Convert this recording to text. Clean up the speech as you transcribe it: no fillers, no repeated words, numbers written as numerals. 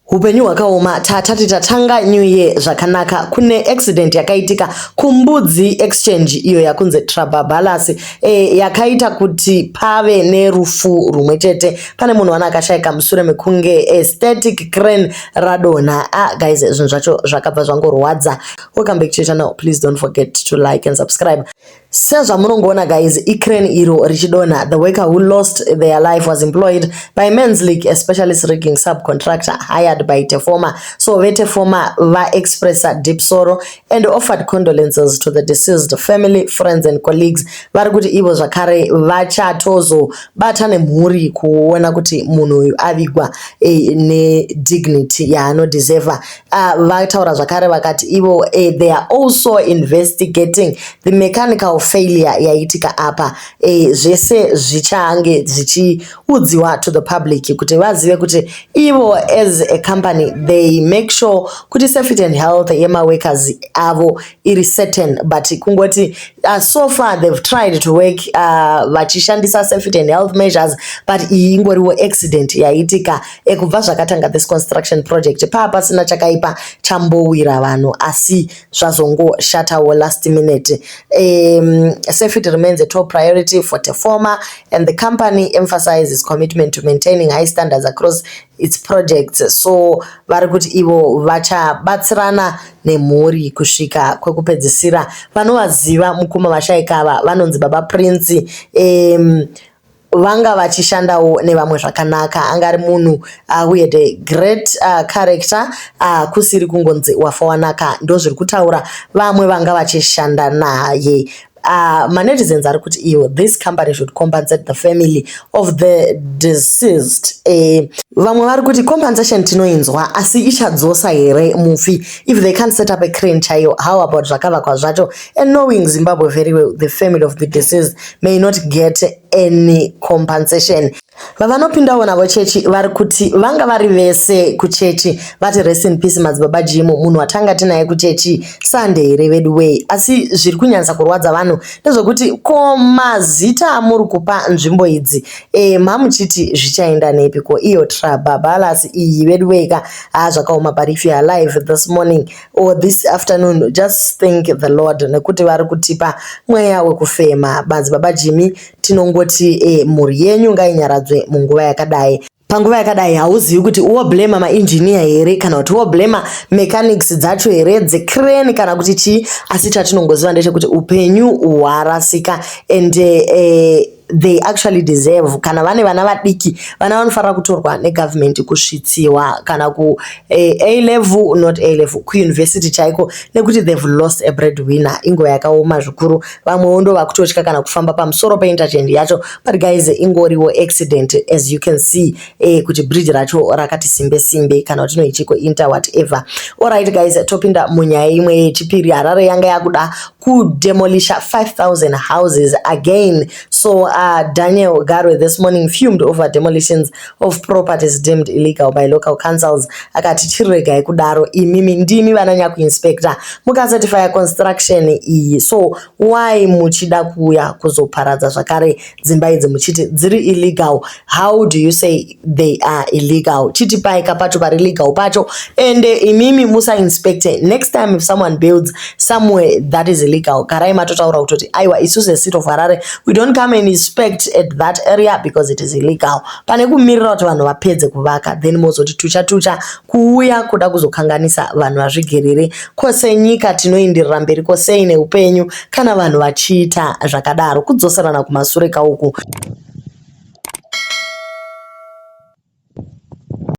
Hupenyu hwakaoma. Tatati tatanga new year zvakanaka, kune accident yakaitika kuMbudzi Exchange, iyo yakunzi Trababalas, yakaita kuti pave nerufu rumwe chete. Pane munhu wana akashayika mushure mekunge static crane radonha. Ah guys, zvinhu zvacho zvakabva zvangorwadza. Welcome back to your channel. Please don't forget to like and subscribe. Sezvamunongoona guys, icrane iro richidonha. The worker who lost their life was employed by Mansleague, a specialist rigging subcontractor hired by Tefoma. So veTefoma vaexpressa deep sorrow and offered condolences to the deceased family, friends and colleagues. Vari kuti ivo zvakare vachatozobata nemhuri kuona kuti munhu uyu avigwa nedignity yaanodeserva. Vataura zvakare vakati ivo they are also investigating the mechanical failure yaitika apa. Zvese zvichange zvichiudziwa to the public kuti vazive kuti ivo as a company, they make sure kuti safety and health yemaworkers avo iri certain. But kungoti so far they've tried to work vachishandisa safety and health measures, but iyi ingoriwo accident yaitika. Kubva zvakatanga this construction project, paa pasina chakaipa chambowira vanhu, asi zvazongoshatawo last minute. Safety remains a top priority for Tefoma, and the company emphasizes commitment to maintaining high standards across its projects. So vari kuti ivo vachabatsirana nemhuri kusvika kwekupedzisira. Vanovaziva mukoma vashayika ava vanonzi Baba Prince. Vanga vachishandawo nevamwe zvakanaka. Anga ari munhu who had a great character, kusiri kungonzi wafa wanaka. Ndo zviri kutaura vamwe vanga vachishanda naye. Manetizens ari kuti iwo this company should compensate the family of the deceased. Vamwe vari kuti compensation tinoinzwa, asi ichadzosa here mufi? If they can't set up a crane chaiyo, how about zvakavakwa zvacho? And knowing Zimbabwe very well, the family of the deceased may not get any compensation. Vavanopindawo navo chechi vari kuti vanga vari vese kuchechi. Vati, "Rest in peace, Madzibaba Jimu, munhu watanga tinaye kuchechi Sunday here vedu wei." Asi zviri kunyanyisa kurwadza vanhu ndezvekuti ko mazita amuri kupa nzvimbo idzi, mamuchiti zvichaenda nepi? Ko iyo Trababalas iyi vedu weka? Ha, zvakaoma. But if you are alive this morning or this afternoon, just thank the Lord nekuti vari kutipa mweya wekufema. Madzibaba Jimi, tinongoti mhuri yenyu ngainyaradzwe munguva yakadai. Panguva yakadai hauzivi kuti woblema mainjiniya here kana kuti woblema mechanics dzacho here dzecrane kana kuti chii, asi chatinongoziva ndechekuti upenyu hwarasika and they actually deserve. Kana vane vana vadiki, vana vanofanira kutorwa negovernment kusvitsiwa kana ku A level, not A level, kuuniversity chaiko, nekuti they've lost a bread winner. Inguva yakaoma zvikuru. Vamwewo ndo vakutotya kana kufamba pamusoro peinterchange yacho. But guys, ingoriwo accident. As you can see, kuti bridge racho rakati simbe simbe, kana kuti noichiko inter whatever. Alright guys, topinda munyaya imwe yechipiri. Harare yanga yakuda kudemolisha 5000 houses again. So Daniel Garwe this morning fumed over demolitions of properties deemed illegal by local councils. Akati chiregai kudaro imimi, ndimi vana nyakuinspector mukacertifya construction iyi, so why muchida kuuya kuzoparadza zvakare dzimba idzi muchiti dziri illegal? How do you say they are illegal? Chitipai kapacho pari legal pacho. And imimi musainspecte. Next time if someone builds somewhere that is illegal, garai matotaura kutoti aiwa, isusu secity of Harare, we don't come and inspect at that area because it is illegal, pane kumirira kuti vanhu vapedze kuvaka, then mozoti tucha tucha kuuya kuda kuzokanganisa vanhu vazvigerere. Kose nyika tinoenderera mberi kosei neupenyu kana vanhu vachiita zvakadaro? Kudzoserana kumasure kauku.